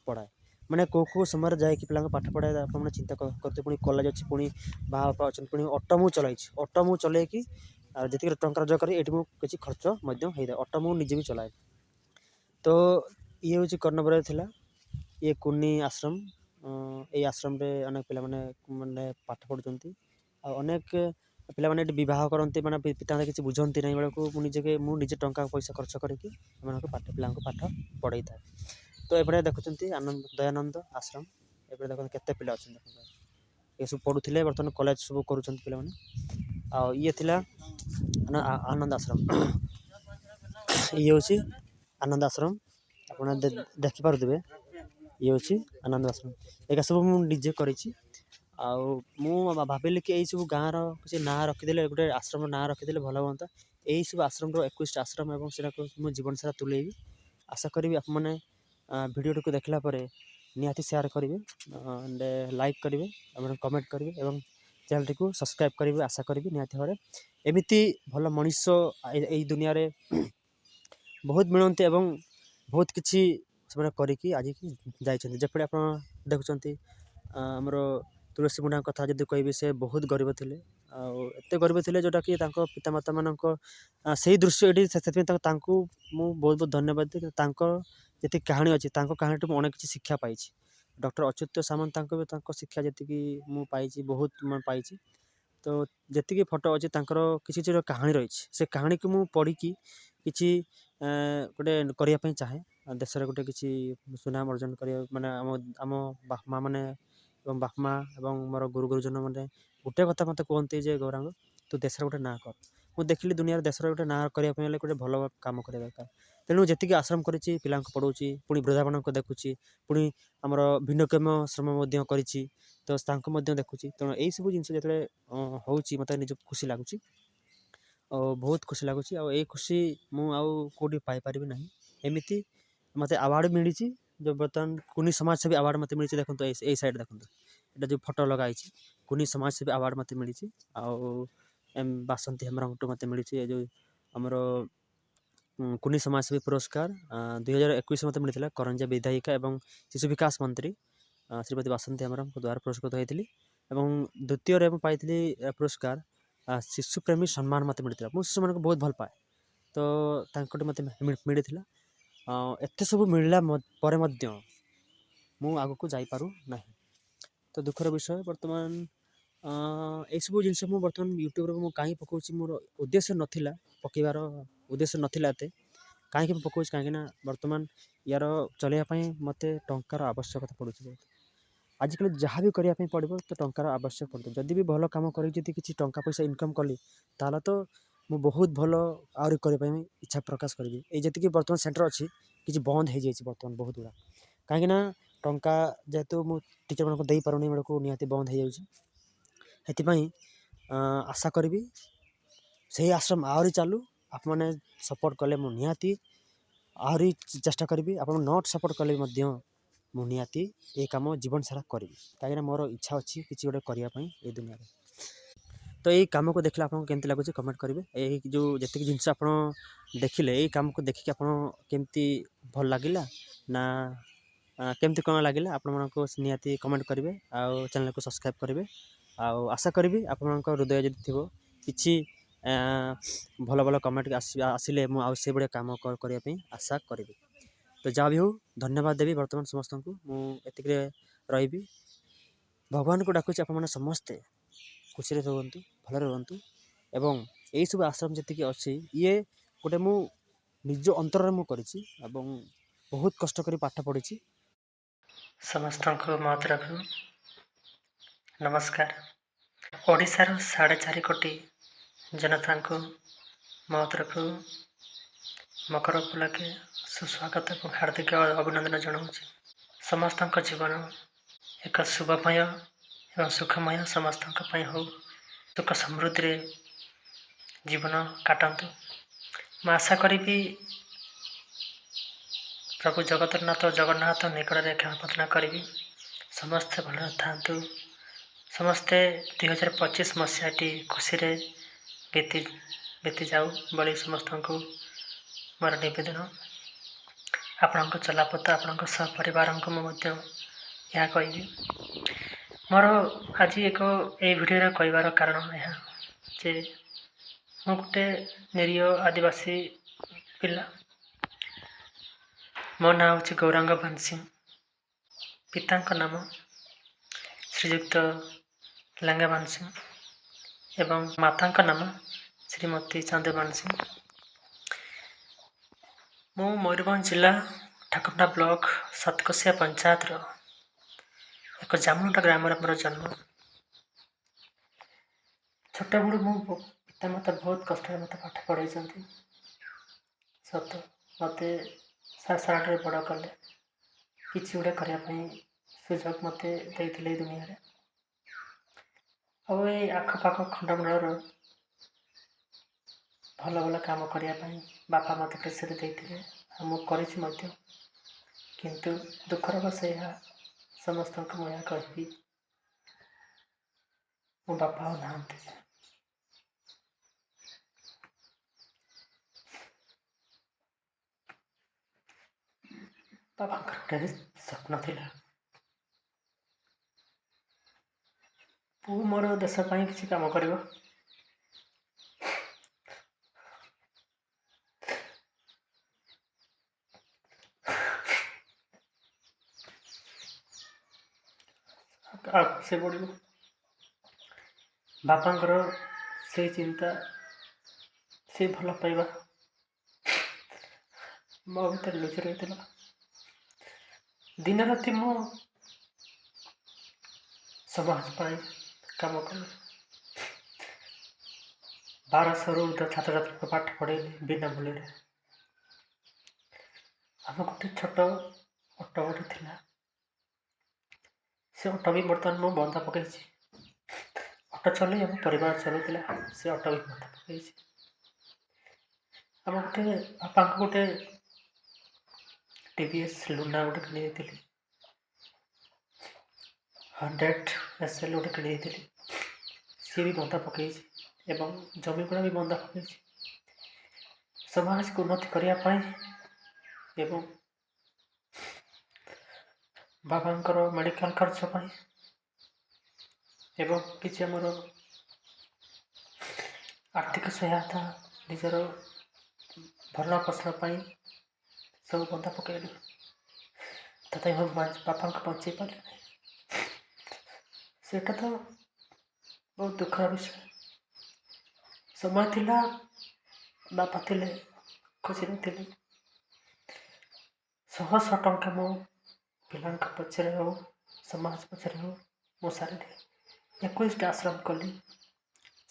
ପଢ଼ାଏ। ମାନେ କେଉଁ କେଉଁ ସମୟରେ ଯାଇକି ପିଲାଙ୍କୁ ପାଠ ପଢ଼ାଏ, ଆପଣମାନେ ଚିନ୍ତା କରୁଥିବେ। ପୁଣି କଲେଜ ଅଛି, ପୁଣି ମା ବାପା ଅଛନ୍ତି, ପୁଣି ଅଟୋ ମୁଁ ଚଲାଇଛି। ଅଟୋ ମୁଁ ଚଲେଇକି ଆଉ ଯେତିକି ଟଙ୍କା ରୋଜଗାର କରି ଏଇଠି ମୁଁ କିଛି ଖର୍ଚ୍ଚ ମଧ୍ୟ ହେଇଥାଏ। ଅଟୋ ମୁଁ ନିଜେ ବି ଚଲାଏ। ତ ଇଏ ହେଉଛି କର୍ଣ୍ଣପୁରରେ ଥିଲା ଇଏ କୁନି ଆଶ୍ରମ। ଏଇ ଆଶ୍ରମରେ ଅନେକ ପିଲାମାନେ ମାନେ ପାଠ ପଢ଼ୁଛନ୍ତି। ଆଉ ଅନେକ ପିଲାମାନେ ଏଠି ବିବାହ କରନ୍ତି, ମାନେ ପିତାମାତା କିଛି ବୁଝନ୍ତି ନାହିଁ ବେଳକୁ ମୁଁ ନିଜେ ଟଙ୍କା ପଇସା ଖର୍ଚ୍ଚ କରିକି ଏମାନଙ୍କୁ ପାଠ, ପିଲାଙ୍କୁ ପାଠ ପଢ଼େଇଥାଏ। ତ ଏପଟେ ଦେଖୁଛନ୍ତି ଆନନ୍ଦ ଦୟାନନ୍ଦ ଆଶ୍ରମ। ଏପଟେ ଦେଖନ୍ତୁ, କେତେ ପିଲା ଅଛନ୍ତି ଦେଖନ୍ତୁ। ଏସବୁ ପଢ଼ୁଥିଲେ, ବର୍ତ୍ତମାନ କଲେଜ ସବୁ କରୁଛନ୍ତି ପିଲାମାନେ। ଆଉ ଇଏ ଥିଲା ଆନନ୍ଦ ଆଶ୍ରମ। ଇଏ ହେଉଛି ଆନନ୍ଦ ଆଶ୍ରମ, ଆପଣ ଦେଖିପାରୁଥିବେ। ଇଏ ହେଉଛି ଆନନ୍ଦ ଆଶ୍ରମ। ଏଇଟା ସବୁ ମୁଁ ନିଜେ କରିଛି। ଆଉ ମୁଁ ଭାବିଲି କି ଏଇସବୁ ଗାଁର କିଛି ନାଁ ରଖିଦେଲେ, ଗୋଟେ ଆଶ୍ରମର ନାଁ ରଖିଦେଲେ ଭଲ ହୁଅନ୍ତା। ଏଇସବୁ ଆଶ୍ରମର 21ଟା ଆଶ୍ରମ ଏବଂ ସେଟାକୁ ମୁଁ ଜୀବନ ସାରା ତୁଲେଇବି। ଆଶା କରିବି ଆପଣମାନେ ଭିଡ଼ିଓଟିକୁ ଦେଖିଲା ପରେ ନିହାତି ସେୟାର କରିବେ ଆଣ୍ଡ ଲାଇକ୍ କରିବେ ଏବଂ କମେଣ୍ଟ କରିବେ ଏବଂ ଚ୍ୟାନେଲଟିକୁ ସବସ୍କ୍ରାଇବ୍ କରିବେ। ଆଶା କରିବି ନିହାତି ଭାବରେ ଏମିତି ଭଲ ମଣିଷ ଏଇ ଦୁନିଆରେ ବହୁତ ମିଳନ୍ତି ଏବଂ ବହୁତ କିଛି ସେମାନେ କରିକି ଆଜିକି ଯାଇଛନ୍ତି। ଯେପରି ଆପଣ ଦେଖୁଛନ୍ତି, ଆମର ତୁଳସୀ ମୁଣ୍ଡାଙ୍କ କଥା ଯଦି କହିବି, ସେ ବହୁତ ଗରିବ ଥିଲେ ଆଉ ଏତେ ଗରିବ ଥିଲେ ଯେଉଁଟାକି ତାଙ୍କ ପିତାମାତାମାନଙ୍କ ସେଇ ଦୃଶ୍ୟ ଏଠି। ସେଥିପାଇଁ ତାଙ୍କୁ ମୁଁ ବହୁତ ବହୁତ ଧନ୍ୟବାଦ ଦିଏ। ତାଙ୍କ ଯେତିକି କାହାଣୀ ଅଛି, ତାଙ୍କ କାହାଣୀଠୁ ମୁଁ ଅନେକ କିଛି ଶିକ୍ଷା ପାଇଛି। ଡକ୍ଟର ଅଚ୍ୟୁତ ସାମନ୍ତ, ତାଙ୍କ ବି ତାଙ୍କ ଶିକ୍ଷା ଯେତିକି ମୁଁ ପାଇଛି, ବହୁତ ମୁଁ ପାଇଛି। ତ ଯେତିକି ଫଟୋ ଅଛି, ତାଙ୍କର କିଛି କିଛି କାହାଣୀ ରହିଛି, ସେ କାହାଣୀକୁ ମୁଁ ପଢ଼ିକି କିଛି ଗୋଟେ କରିବା ପାଇଁ ଚାହେଁ। ଦେଶରେ ଗୋଟେ କିଛି ସୁନାମ ଅର୍ଜନ କରିବା, ମାନେ ଆମ ବାପା ମା' ମାନେ ଏବଂ ବାପା ମା' ଏବଂ ମୋର ଗୁରୁ ଗୁରୁଜନ ମାନେ ଗୋଟେ କଥା ମୋତେ କୁହନ୍ତି ଯେ, ଗୌରାଙ୍ଗ, ତୁ ଦେଶରେ ଗୋଟେ ନାଁ କର। ମୁଁ ଦେଖିଲି ଦୁନିଆରେ ଦେଶର ଗୋଟେ ନାଁ କରିବା ପାଇଁ ହେଲେ ଗୋଟେ ଭଲ କାମ କରିବା ଦରକାର। ତେଣୁ ଯେତିକି ଆଶ୍ରମ କରିଛି, ପିଲାଙ୍କୁ ପଢ଼ଉଛି, ପୁଣି ବୃଦ୍ଧାମାନଙ୍କୁ ଦେଖୁଛି, ପୁଣି ଆମର ଭିନ୍ନକ୍ଷମ ଶ୍ରମ ମଧ୍ୟ କରିଛି, ତ ତାଙ୍କୁ ମଧ୍ୟ ଦେଖୁଛି। ତେଣୁ ଏଇସବୁ ଜିନିଷ ଯେତେବେଳେ ହେଉଛି, ମୋତେ ନିଜକୁ ଖୁସି ଲାଗୁଛି ଆଉ ବହୁତ ଖୁସି ଲାଗୁଛି। ଆଉ ଏଇ ଖୁସି ମୁଁ ଆଉ କେଉଁଠି ପାଇପାରିବି ନାହିଁ। ଏମିତି ମୋତେ ଆୱାର୍ଡ଼ ମିଳିଛି, ଯେଉଁ ବର୍ତ୍ତମାନ କୁନି ସମାଜସେବୀ ଆୱାର୍ଡ଼ ମୋତେ ମିଳିଛି। ଦେଖନ୍ତୁ, ଏଇ ସାଇଡ଼୍ ଦେଖନ୍ତୁ, ଏଇଟା ଯେଉଁ ଫଟୋ ଲଗା ହେଇଛି, କୁନି ସମାଜସେବୀ ଆୱାର୍ଡ଼ ମୋତେ ମିଳିଛି। ଆଉ ଏମ୍ ବାସନ୍ତୀ ହେମ୍ବ୍ରମଠୁ ମୋତେ ମିଳିଛି ଏ ଯେଉଁ ଆମର କୁନି ସମାଜସେବୀ ପୁରସ୍କାର 2021 ମୋତେ ମିଳିଥିଲା। କରଞ୍ଜା ବିଧାୟିକା ଏବଂ ଶିଶୁ ବିକାଶ ମନ୍ତ୍ରୀ ଶ୍ରୀମତୀ ବାସନ୍ତୀ ହେମ୍ବ୍ରମଙ୍କ ଦ୍ୱାରା ପୁରସ୍କୃତ ହୋଇଥିଲି। ଏବଂ ଦ୍ୱିତୀୟରେ ମୁଁ ପାଇଥିଲି ପୁରସ୍କାର, ଶିଶୁପ୍ରେମୀ ସମ୍ମାନ ମୋତେ ମିଳିଥିଲା। ମୁଁ ଶିଶୁମାନଙ୍କୁ ବହୁତ ଭଲ ପାଏ, ତ ତାଙ୍କଠୁ ମୋତେ ମିଳିଥିଲା। ଏତେ ସବୁ ମିଳିଲା ପରେ ମଧ୍ୟ ମୁଁ ଆଗକୁ ଯାଇପାରୁ ନାହିଁ, ତ ଦୁଃଖର ବିଷୟ। ବର୍ତ୍ତମାନ ଏଇସବୁ ଜିନିଷ ମୁଁ ବର୍ତ୍ତମାନ ୟୁଟ୍ୟୁବରେ ମୁଁ କାହିଁ ପକାଉଛି? ମୋର ଉଦ୍ଦେଶ୍ୟ ନଥିଲା, ପକାଇବାର ଉଦ୍ଦେଶ୍ୟ ନଥିଲା ଏତେ। କାହିଁକି ମୁଁ ପକାଉଛି? କାହିଁକିନା ବର୍ତ୍ତମାନ ୟାର ଚଲେଇବା ପାଇଁ ମୋତେ ଟଙ୍କାର ଆବଶ୍ୟକତା ପଡ଼ୁଛି ବହୁତ। ଆଜିକାଲି ଯାହା ବି କରିବା ପାଇଁ ପଡ଼ିବ ତ ଟଙ୍କାର ଆବଶ୍ୟକ ପଡ଼ୁଛି। ଯଦି ବି ଭଲ କାମ କରିକି ଯଦି କିଛି ଟଙ୍କା ପଇସା ଇନକମ୍ କଲି, ତାହେଲେ ତ ମୁଁ ବହୁତ ଭଲ ଆହୁରି କରିବା ପାଇଁ ଇଚ୍ଛା ପ୍ରକାଶ କରିବି। ଏଇ ଯେତିକି ବର୍ତ୍ତମାନ ସେଣ୍ଟର ଅଛି, କିଛି ବନ୍ଦ ହେଇଯାଇଛି ବର୍ତ୍ତମାନ ବହୁତ ଗୁଡ଼ା, କାହିଁକିନା ଟଙ୍କା ଯେହେତୁ ମୁଁ ଟିଚରମାନଙ୍କୁ ଦେଇପାରୁନି ବେଳକୁ ନିହାତି ବନ୍ଦ ହେଇଯାଉଛି। ସେଥିପାଇଁ ଆଶା କରିବି ସେଇ ଆଶ୍ରମ ଆହୁରି ଚାଲୁ। ଆପଣମାନେ ସପୋର୍ଟ କଲେ ମୁଁ ନିହାତି ଆହୁରି ଚେଷ୍ଟା କରିବି। ଆପଣ not support କଲେ ବି ମଧ୍ୟ ମୁଁ ନିହାତି ଏ କାମ ଜୀବନ ସାରା କରିବି, କାହିଁକିନା ମୋର ଇଚ୍ଛା ଅଛି କିଛି ଗୋଟେ କରିବା ପାଇଁ ଏ ଦୁନିଆରେ। ତ ଏଇ କାମକୁ ଦେଖିଲେ ଆପଣଙ୍କୁ କେମିତି ଲାଗୁଛି, କମେଣ୍ଟ କରିବେ। ଏଇ ଯେଉଁ ଯେତିକି ଜିନିଷ ଆପଣ ଦେଖିଲେ, ଏଇ କାମକୁ ଦେଖିକି ଆପଣ କେମିତି ଭଲ ଲାଗିଲା ନା କେମିତି କ'ଣ ଲାଗିଲା, ଆପଣମାନଙ୍କୁ ନିହାତି କମେଣ୍ଟ କରିବେ ଆଉ ଚ୍ୟାନେଲକୁ ସବସ୍କ୍ରାଇବ୍ କରିବେ। ଆଉ ଆଶା କରିବି ଆପଣଙ୍କ ହୃଦୟ ଯଦି ଥିବ, କିଛି ଭଲ ଭଲ କମେଣ୍ଟ ଆସିଲେ ମୁଁ ଆଉ ସେଇଭଳିଆ କାମ କରିବା ପାଇଁ ଆଶା କରିବି। ତ ଯାହା ବି ହଉ, ଧନ୍ୟବାଦ ଦେବି ବର୍ତ୍ତମାନ ସମସ୍ତଙ୍କୁ। ମୁଁ ଏତିକିରେ ରହିବି। ଭଗବାନଙ୍କୁ ଡାକୁଛି ଆପଣମାନେ ସମସ୍ତେ ଖୁସିରେ ରୁହନ୍ତୁ, ଭଲରେ ରୁହନ୍ତୁ। ଏବଂ ଏଇସବୁ ଆଶ୍ରମ ଯେତିକି ଅଛି, ଇଏ ଗୋଟେ ମୁଁ ନିଜ ଅନ୍ତରରେ ମୁଁ କରିଛି ଏବଂ ବହୁତ କଷ୍ଟ କରି ପାଠ ପଢ଼ିଛି। ସମସ୍ତଙ୍କୁ ମୋ ତରଫରୁ ନମସ୍କାର। ଓଡ଼ିଶାର 4.5 କୋଟି ଜନତାଙ୍କୁ ମୋ ତରଫରୁ ମକର ଉପଲକ୍ଷେ ସୁସ୍ୱାଗତ ଏବଂ ହାର୍ଦ୍ଦିକ ଅଭିନନ୍ଦନ ଜଣାଉଛି। ସମସ୍ତଙ୍କ ଜୀବନ ଏକ ଶୁଭମୟ ଏବଂ ସୁଖମୟ ସମସ୍ତଙ୍କ ପାଇଁ ହେଉ। ସୁଖ ସମୃଦ୍ଧିରେ ଜୀବନ କାଟନ୍ତୁ। ମୁଁ ଆଶା କରିବି, ପ୍ରଭୁ ଜଗତରନାଥ ଜଗନ୍ନାଥ ନିକଟରେ କ୍ଷମା ପ୍ରାର୍ଥନା କରିବି, ସମସ୍ତେ ଭଲରେ ଥାଆନ୍ତୁ। ସମସ୍ତେ 2025 ମସିହାଟି ଖୁସିରେ ବିତିଯାଉ ବୋଲି ସମସ୍ତଙ୍କୁ ମୋର ନିବେଦନ। ଆପଣଙ୍କ ଚଲାପଥ, ଆପଣଙ୍କ ସହପରିବାରଙ୍କୁ ମୁଁ ମଧ୍ୟ ଏହା କହିବି। ମୋର ଆଜି ଏକ ଏଇ ଭିଡ଼ିଓରେ କହିବାର କାରଣ ଏହା ଯେ ମୁଁ ଗୋଟେ ନିରୀହ ଆଦିବାସୀ ପିଲା। ମୋ ନାଁ ହେଉଛି ଗୌରାଙ୍ଗ ମାନସିଂ। ପିତାଙ୍କ ନାମ ଶ୍ରୀଯୁକ୍ତ ଲେଙ୍ଗା ମାନସିଂ ଏବଂ ମାତାଙ୍କ ନାମ ଶ୍ରୀମତୀ ଚାନ୍ଦ ମାନସିଂ। ମୁଁ ମୟୂରଭଞ୍ଜ ଜିଲ୍ଲା ଠାକୁରମୁଣ୍ଡା ବ୍ଲକ ସାତକୋଶିଆ ପଞ୍ଚାୟତର ଏକ ଜାମୁଣ୍ଡା ଗ୍ରାମରେ ମୋର ଜନ୍ମ। ଛୋଟବେଳୁ ମୁଁ ପିତାମାତା ବହୁତ କଷ୍ଟରେ ମୋତେ ପାଠ ପଢ଼ାଇଛନ୍ତି ସତ। ମୋତେ ସାରାସାରାରେ ବଡ଼ କଲେ, କିଛି ଗୋଟେ କରିବା ପାଇଁ ସୁଯୋଗ ମୋତେ ଦେଇଥିଲେ ଏଇ ଦୁନିଆରେ। ଆଉ ଏଇ ଆଖପାଖ ଖଣ୍ଡମଣ୍ଡଳର ଭଲ ଭଲ କାମ କରିବା ପାଇଁ ବାପା ମୋତେ ପ୍ରେସର ଦେଇଥିଲେ, ଆଉ ମୁଁ କରିଛି ମଧ୍ୟ। କିନ୍ତୁ ଦୁଃଖର ବିଷୟ ଏହା, ସମସ୍ତଙ୍କୁ ମୁଁ ଏହା କହିବି, ମୋ ବାପା ଆଉ ନାହାନ୍ତି। ବାବାଙ୍କର ଗୋଟେ ସ୍ୱପ୍ନ ଥିଲା, ପୁଅ ମୋର ଦେଶ ପାଇଁ କିଛି କାମ କରିବ। ଆଗକୁ ସେ ବଢ଼ିବ। ବାପାଙ୍କର ସେଇ ଚିନ୍ତା, ସେ ଭଲ ପାଇବା ମୋ ଭିତରେ ଲୁଚି ରହିଥିଲା। ଦିନ ରାତି ମୁଁ ସମାଜ ପାଇଁ କାମ କଲି। 1200ରୁ ଉର୍ଦ୍ଧ୍ୱ ଛାତ୍ରଛାତ୍ରୀଙ୍କୁ ପାଠ ପଢ଼େଇଲି ବିନା ମୂଲ୍ୟରେ। ଆମ ଗୋଟେ ଛୋଟ ଅଟୋ ଗୋଟେ ଥିଲା, ସେ ଅଟୋ ବି ବର୍ତ୍ତମାନ ମୁଁ ବନ୍ଧା ପକାଇଛି। ଅଟୋ ଚଲେଇ ଆମ ପରିବାର ଚଲୁଥିଲା, ସେ ଅଟୋ ବି ବନ୍ଧା ପକାଇଛି। ଆମ ଗୋଟେ ବାପାଙ୍କୁ ଗୋଟେ TVS Luna ଗୋଟେ କିଣି ଦେଇଥିଲି, 100 SL ଗୋଟେ କିଣି ଦେଇଥିଲି, ସିଏ ବି ବନ୍ଧା ପକାଇଛି ଏବଂ ଜମି ଗୁଡ଼ା ବି ବନ୍ଧା ପକାଇଛି। ସମାଜକୁ ଉନ୍ନତି କରିବା ପାଇଁ ଏବଂ ବାବାଙ୍କର ମେଡ଼ିକାଲ ଖର୍ଚ୍ଚ ପାଇଁ ଏବଂ କିଛି ଆମର ଆର୍ଥିକ ସହାୟତା, ନିଜର ଭରଣ ପୋଷଣ ପାଇଁ ସବୁ ବନ୍ଧା ପକାଇଲି। ତଥାପି ମୁଁ ବାପାଙ୍କୁ ବଞ୍ଚେଇ ପାରିଲି ନାହିଁ। ସେଇଟା ତ ବହୁତ ଦୁଃଖର ବିଷୟ। ସମୟ ଥିଲା, ବାପା ଥିଲେ, ଖୁସିରେ ଥିଲି। ଶହ ଶହ ଟଙ୍କା ମୁଁ ପିଲାଙ୍କ ପଛରେ ହଉ, ସମାଜ ପଛରେ ହଉ, ମୁଁ ସାରିଲି। 21ଟା ଆଶ୍ରମ କଲି,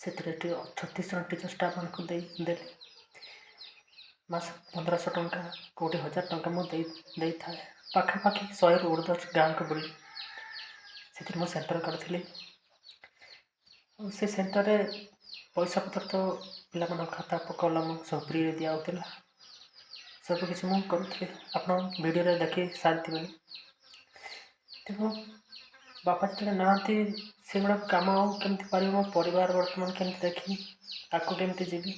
ସେଥିରେ 36 ଜଣ ଟିଚର୍ ଷ୍ଟାଫ୍ମାନଙ୍କୁ ଦେଲି। ମାସ 1500 ଟଙ୍କା, କେଉଁଠି 1000 ଟଙ୍କା ମୁଁ ଦେଇଥାଏ। ପାଖାପାଖି 100ରୁ ଉର୍ଦ୍ଧ୍ୱ ଗାଁକୁ ବୁଲି ସେଥିରେ ମୁଁ ସେଣ୍ଟର କରିଥିଲି। ଆଉ ସେ ସେଣ୍ଟରରେ ପଇସା ପତ୍ର ତ ପିଲାମାନଙ୍କ ଖାତା କଲମ ସବୁ ଫ୍ରିରେ ଦିଆହେଉଥିଲା। ସବୁକିଛି ମୁଁ କରୁଥିଲି, ଆପଣ ଭିଡ଼ିଓରେ ଦେଖି ସାରିଥିବେନି। ତେଣୁ ବାପା ଯେତେବେଳେ ନାହାନ୍ତି, ସେଗୁଡ଼ାକ କାମ ଆଉ କେମିତି ପାରିବ? ମୋ ପରିବାର ବର୍ତ୍ତମାନ କେମିତି ଦେଖିବି, ଆଗକୁ କେମିତି ଯିବି?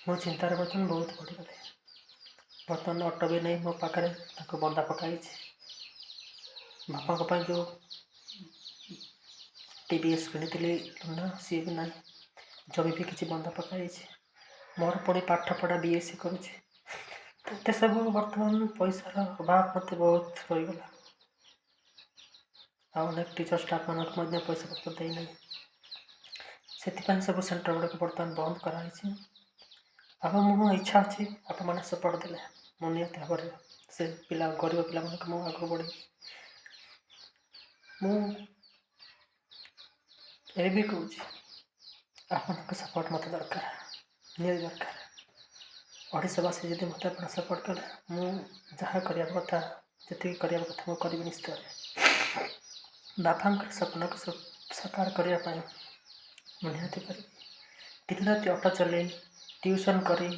ମୋ ଚିନ୍ତାରେ ବର୍ତ୍ତମାନ ବହୁତ ବଢ଼ିଗଲେ। ବର୍ତ୍ତମାନ ଅଟୋ ବି ନାହିଁ ମୋ ପାଖରେ, ତାକୁ ବନ୍ଧା ପକାଇଛି। ବାପାଙ୍କ ପାଇଁ ଯେଉଁ TVS କିଣିଥିଲି ଲୁନା, ସିଏ ବି ନାହିଁ। ଜମି ବି କିଛି ବନ୍ଧା ପକାଯାଇଛି। ମୋର ପୁଣି ପାଠପଢ଼ା BSc କରୁଛି। ତ ଏତେ ସବୁ ବର୍ତ୍ତମାନ ପଇସାର ଅଭାବ ମୋତେ ବହୁତ ରହିଗଲା। ଆଉ ଅନେକ ଟିଚର୍ ଷ୍ଟାଫ୍ମାନଙ୍କୁ ମଧ୍ୟ ପଇସା ପତ୍ର ଦେଇନାହିଁ। ସେଥିପାଇଁ ସବୁ ସେଣ୍ଟର ଗୁଡ଼ିକ ବର୍ତ୍ତମାନ ବନ୍ଦ କରାହେଇଛି। ଆଉ ମୋ ଇଚ୍ଛା ଅଛି, ଆପଣମାନେ ସପୋର୍ଟ ଦେଲେ ମୁଁ ନିହାତି ଭାବରେ ସେ ପିଲା, ଗରିବ ପିଲାମାନଙ୍କୁ ମୁଁ ଆଗକୁ ବଢ଼େଇବି। ମୁଁ ଏବେ ବି କହୁଛି, ଆପଣଙ୍କ ସପୋର୍ଟ ମୋତେ ଦରକାର, ନିହାତି ଦରକାର। ଓଡ଼ିଶାବାସୀ ଯଦି ମୋତେ ଆପଣ ସପୋର୍ଟ କଲେ, ମୁଁ ଯାହା କରିବା କଥା, ଯେତିକି କରିବା କଥା ମୁଁ କରିବି ନିଶ୍ଚିତ। ବାପାଙ୍କର ସ୍ୱପ୍ନକୁ ସାକାର କରିବା ପାଇଁ ମୁଁ ନିହାତି କରିବି। ଦିନ ରାତି ଅଟୋ ଚଲେଇ, ଟ୍ୟୁସନ୍ କରି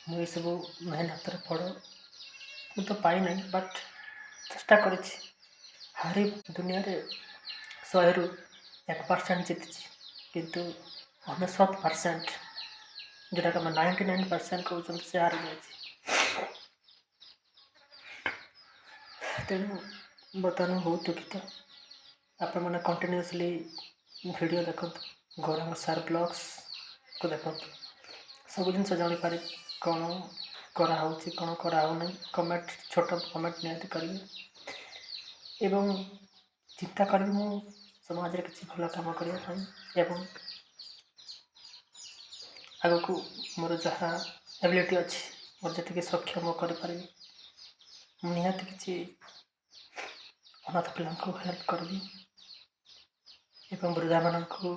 ମୁଁ ଏସବୁ ମେହନତର ଫଳ ମୁଁ ତ ପାଇନାହିଁ, ବଟ୍ ଚେଷ୍ଟା କରିଛି। ହାରି ଦୁନିଆରେ 100ରୁ 1% ଜିତିଛି, କିନ୍ତୁ 99%, ଯେଉଁଟାକି ଆମେ 99% କହୁଛନ୍ତି, ସେ ହାରିଯାଇଛି। ତେଣୁ ବର୍ତ୍ତମାନ ମୁଁ ବହୁତ ଦୁଃଖିତ। ଆପଣମାନେ କଣ୍ଟିନ୍ୟୁଅସଲି ଭିଡ଼ିଓ ଦେଖନ୍ତୁ, ଗୌରାଙ୍ଗ ସାର୍ ବ୍ଲଗ୍ସକୁ ଦେଖନ୍ତୁ, ସବୁ ଜିନିଷ ଜାଣିପାରିବେ କ'ଣ କରାହେଉଛି, କ'ଣ କରାହେଉନାହିଁ। କମେଣ୍ଟ, ଛୋଟ କମେଣ୍ଟ ନିହାତି କରିବେ ଏବଂ ଚିନ୍ତା କରିବି ମୁଁ ସମାଜରେ କିଛି ଭଲ କାମ କରିବା ପାଇଁ ଏବଂ ଆଗକୁ ମୋର ଯାହା ଏବିଲିଟି ଅଛି, ମୋର ଯେତିକି ସକ୍ଷମ କରିପାରିବି, ମୁଁ ନିହାତି କିଛି ଅନାଥ ପିଲାଙ୍କୁ ହେଲ୍ପ କରିବି ଏବଂ ବୃଦ୍ଧାମାନଙ୍କୁ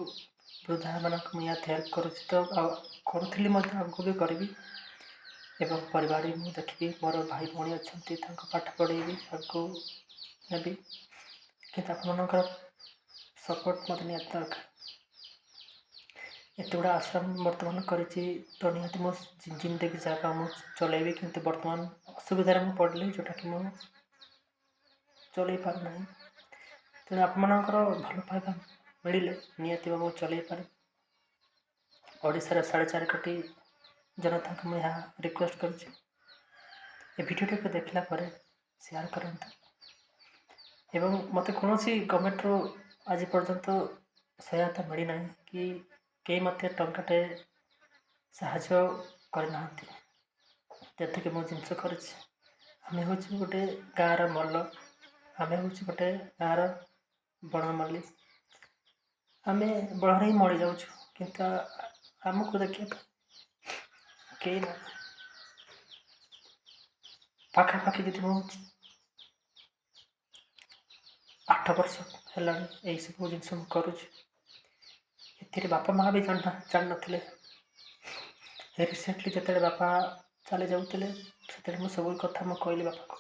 ନିହାତି ହେଲ୍ପ କରୁଛି ତ, ଆଉ କରୁଥିଲି ମଧ୍ୟ, ଆଗକୁ ବି କରିବି। ଏବଂ ପରିବାର ବି ମୁଁ ଦେଖିବି। ମୋର ଭାଇ ଭଉଣୀ ଅଛନ୍ତି, ତାଙ୍କୁ ପାଠ ପଢ଼େଇବି, ଆଗକୁ ନେବି। କିନ୍ତୁ ଆପଣମାନଙ୍କର ସପୋର୍ଟ ମୋତେ ନିହାତି ଦରକାର। ଏତେ ଗୁଡ଼ା ଆଶ୍ରମ ବର୍ତ୍ତମାନ କରିଛି ତ ନିହାତି ମୋ ଜିନ୍ଦଗି ଯାକ ମୁଁ ଚଲେଇବି, କିନ୍ତୁ ବର୍ତ୍ତମାନ ଅସୁବିଧାରେ ମୁଁ ପଡ଼ିଲି, ଯେଉଁଟାକି ମୁଁ ଚଲେଇ ପାରୁନାହିଁ। ତେଣୁ ଆପଣମାନଙ୍କର ଭଲ ପାଇବା ମିଳିଲେ ନିହାତି ଭାବେ ମୁଁ ଚଲେଇ ପାରିବି। ଓଡ଼ିଶାର 4.5 କୋଟି ଜନତାଙ୍କୁ ମୁଁ ଏହା ରିକ୍ୱେଷ୍ଟ କରୁଛି, ଏ ଭିଡ଼ିଓଟିକୁ ଦେଖିଲା ପରେ ସେୟାର କରନ୍ତୁ। ଏବଂ ମୋତେ କୌଣସି ଗଭର୍ଣ୍ଣମେଣ୍ଟରୁ ଆଜି ପର୍ଯ୍ୟନ୍ତ ସହାୟତା ମିଳିନାହିଁ କି କେହି ମୋତେ ଟଙ୍କାଟେ ସାହାଯ୍ୟ କରିନାହାନ୍ତି ଯେତିକି ମୁଁ ଜିନିଷ କରିଛି। ଆମେ ହେଉଛୁ ଗୋଟେ ଗାଁର ମଲ୍ଲ, ଆମେ ହେଉଛୁ ଗୋଟେ ଗାଁର ବଣମଲ୍ଲି। ଆମେ ବଣରେ ହିଁ ମରିଯାଉଛୁ, କିନ୍ତୁ ଆମକୁ ଦେଖିବା ପାଇଁ କେହି ନାହିଁ। ପାଖାପାଖି ଯଦି ମୁଁ 8 ବର୍ଷ ହେଲାଣି ଏଇସବୁ ଜିନିଷ ମୁଁ କରୁଛି। ଏଥିରେ ବାପା ମା' ବି ଜାଣିନଥିଲେ। ରିସେଣ୍ଟଲି ଯେତେବେଳେ ବାପା ଚାଲି ଯାଉଥିଲେ, ସେତେବେଳେ ମୁଁ ସବୁ କଥା ମୁଁ କହିଲି ବାପାକୁ।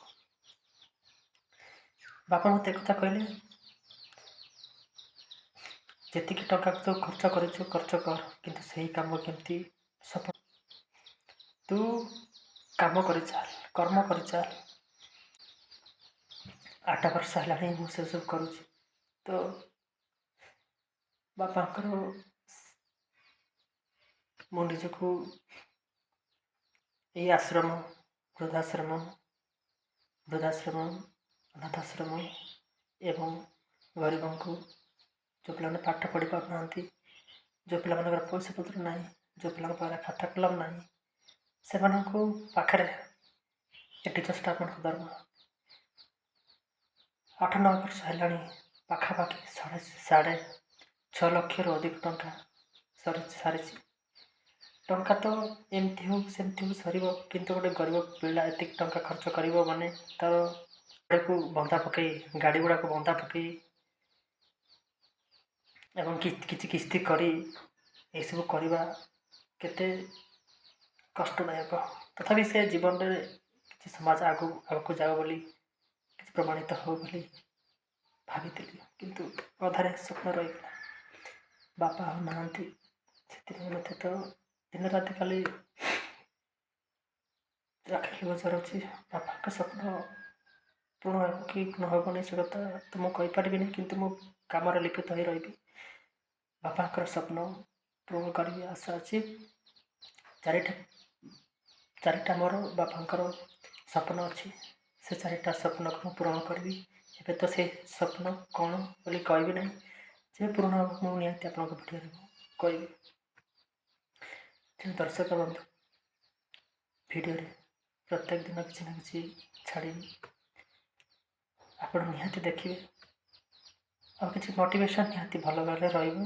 ବାପା ମୋତେ ଏକଥା କହିଲେ, ଯେତିକି ଟଙ୍କା ତୁ ଖର୍ଚ୍ଚ କରିଛୁ ଖର୍ଚ୍ଚ କର, କିନ୍ତୁ ସେହି କାମ କେମିତି ସଫଳ, ତୁ କାମ କରିଚାଲ, କର୍ମ କରିଚାଲ। 8 ବର୍ଷ ହେଲାଣି ମୁଁ ସେସବୁ କରୁଛି। ତ ବାପାଙ୍କର ମୁଁ ନିଜକୁ ଏଇ ଆଶ୍ରମ, ବୃଦ୍ଧାଶ୍ରମ, ଅନାଥାଶ୍ରମ ଏବଂ ଗରିବଙ୍କୁ, ଯେଉଁ ପିଲାମାନେ ପାଠ ପଢ଼ି ପାରୁନାହାନ୍ତି, ଯେଉଁ ପିଲାମାନଙ୍କର ପଇସା ପତ୍ର ନାହିଁ, ଯେଉଁ ପିଲାଙ୍କ ପାଖରେ ଖାତା କଲମ ନାହିଁ, ସେମାନଙ୍କୁ ପାଖରେ ଏ ଟିଚର୍ ଷ୍ଟାଫ୍ମାନଙ୍କ ଦରମା 8-9 ବର୍ଷ ହେଲାଣି, ପାଖାପାଖି 6.5 ଲକ୍ଷରୁ ଅଧିକ ଟଙ୍କା ସାରିଛି। ଟଙ୍କା ତ ଏମିତି ହଉ ସେମିତି ହଉ ସରିବ, କିନ୍ତୁ ଗୋଟେ ଗରିବ ପିଲା ଏତିକି ଟଙ୍କା ଖର୍ଚ୍ଚ କରିବ ମାନେ ତା'ର ଗାଡ଼ିକୁ ବନ୍ଧା ପକାଇ, ଗାଡ଼ି ଗୁଡ଼ାକୁ ବନ୍ଧା ପକାଇ ଏବଂ କିଛି କିସ୍ତି କରି ଏସବୁ କରିବା କେତେ କଷ୍ଟଦାୟକ। ତଥାପି ସେ ଜୀବନରେ କିଛି ସମାଜ ଆଗକୁ ଯାଉ ବୋଲି, କିଛି ପ୍ରମାଣିତ ହଉ ବୋଲି ଭାବିଥିଲି, କିନ୍ତୁ ଅଧାରେ ସ୍ୱପ୍ନ ରହିଗଲା। ବାପା ଆଉ ନାହାନ୍ତି, ସେଥିପାଇଁ ମୋତେ ତ ଦିନ ରାତି ଖାଲି ଆଖି ଲୁହ ଝରୁଛି। ବାପାଙ୍କ ସ୍ୱପ୍ନ ପୂରଣ ହେବ କି ନ ହେବନି ସେ କଥା ତ ମୁଁ କହିପାରିବିନି, କିନ୍ତୁ ମୁଁ କାମରେ ଲିପ୍ତ ହୋଇ ରହିବି। ବାପାଙ୍କର ସ୍ୱପ୍ନ ପୂରଣ କରିବି ଆଶା ଅଛି। ଚାରିଟା ମୋର ବାପାଙ୍କର ସ୍ୱପ୍ନ ଅଛି, ସେ 4ଟା ସ୍ୱପ୍ନକୁ ମୁଁ ପୂରଣ କରିବି। ଏବେ ତ ସେ ସ୍ୱପ୍ନ କ'ଣ ବୋଲି କହିବି ନାହିଁ, ଯେବେ ପୂରଣ ହେବ ମୁଁ ନିହାତି ଆପଣଙ୍କ ଭିଡ଼ିଓରେ ମୁଁ କହିବି। ତେଣୁ ଦର୍ଶକ ବନ୍ଧୁ, ଭିଡ଼ିଓରେ ପ୍ରତ୍ୟେକ ଦିନ କିଛି ନା କିଛି ଛାଡ଼ିବି, ଆପଣ ନିହାତି ଦେଖିବେ। ଆଉ କିଛି ମୋଟିଭେସନ୍ ନିହାତି ଭଲ ଭାବରେ ରହିବ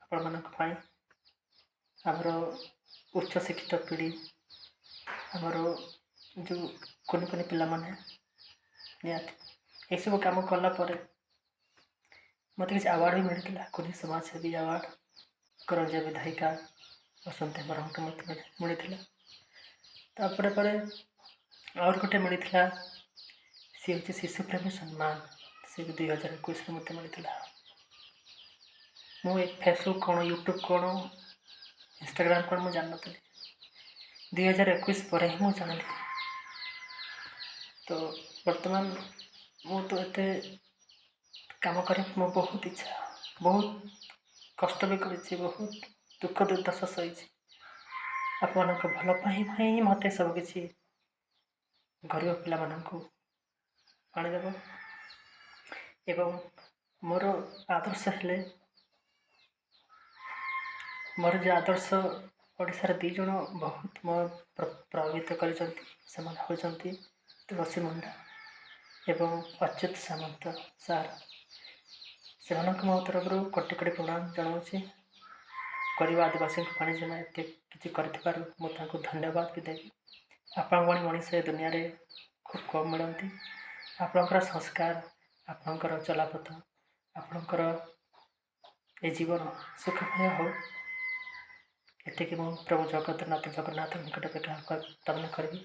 ଆପଣମାନଙ୍କ ପାଇଁ। ଆମର ଉଚ୍ଚ ଶିକ୍ଷିତ ପିଢ଼ି, ଆମର ଯେଉଁ କୁନି କୁନି ପିଲାମାନେ ନିହାତି ଏସବୁ କାମ କଲା ପରେ ମୋତେ କିଛି ଆୱାର୍ଡ଼ ବି ମିଳିଥିଲା। କୁନି ସମାଜସେବୀ ଆୱାର୍ଡ଼ କରଞ୍ଜିଆ ବିଧାୟିକା ବସନ୍ତ ହେମ୍ବ୍ରମଠୁ ମୋତେ ମିଳିଥିଲା। ତାପରେ ପରେ ଆହୁରି ଗୋଟେ ମିଳିଥିଲା, ସିଏ ହେଉଛି ଶିଶୁପ୍ରେମୀ ସମ୍ମାନ, ସେ ବି 2021ରେ ମୋତେ ମିଳିଥିଲା। ମୁଁ ଏ ଫେସବୁକ୍ କ'ଣ, ୟୁଟ୍ୟୁବ୍ କ'ଣ, ଇନଷ୍ଟାଗ୍ରାମ୍ କ'ଣ ମୁଁ ଜାଣିନଥିଲି। 2021 ପରେ ହିଁ ମୁଁ ଜାଣିଲି। ତ ବର୍ତ୍ତମାନ ମୁଁ ତ ଏତେ କାମ କରିବାକୁ ମୋ ବହୁତ ଇଚ୍ଛା, ବହୁତ କଷ୍ଟ ବି କରିଛି, ବହୁତ ଦୁଃଖ ଦୁର୍ଦ୍ଦଶା ସହିଛି। ଆପଣମାନଙ୍କ ଭଲ ପାଇବା ହିଁ ମୋତେ ସବୁକିଛି ଗରିବ ପିଲାମାନଙ୍କୁ ଆଣିଦେବ। ଏବଂ ମୋର ଆଦର୍ଶ ହେଲେ, ମୋର ଯେ ଆଦର୍ଶ ଓଡ଼ିଶାରେ 2 ଜଣ ବହୁତ ମୋ ପ୍ରଭାବିତ କରିଛନ୍ତି, ସେମାନେ ହେଉଛନ୍ତି ତୁଳସୀ ମୁଣ୍ଡା ଏବଂ ଅଚ୍ୟୁତ ସାମନ୍ତ ସାର୍। ସେମାନଙ୍କୁ ମୋ ତରଫରୁ କୋଟି କୋଟି ପ୍ରଣାମ ଜଣାଉଛି। ଗରିବ ଆଦିବାସୀଙ୍କ ପାଇଁ ସେମାନେ ଏତେ କିଛି କରିଥିବାରୁ ମୁଁ ତାଙ୍କୁ ଧନ୍ୟବାଦ ବି ଦେବି। ଆପଣଙ୍କ ଭଳି ମଣିଷ ଏ ଦୁନିଆରେ ଖୁବ୍ କମ୍ ମିଳନ୍ତି। ଆପଣଙ୍କର ସଂସ୍କାର, ଆପଣଙ୍କର ଚଲାପଥ, ଆପଣଙ୍କର ଏ ଜୀବନ ସୁଖମୟ ହଉ, ଏତିକି ମୁଁ ପ୍ରଭୁ ଜଗନ୍ନାଥ ଜଗନ୍ନାଥଙ୍କ ନିକଟରେ କାମନା କରିବି।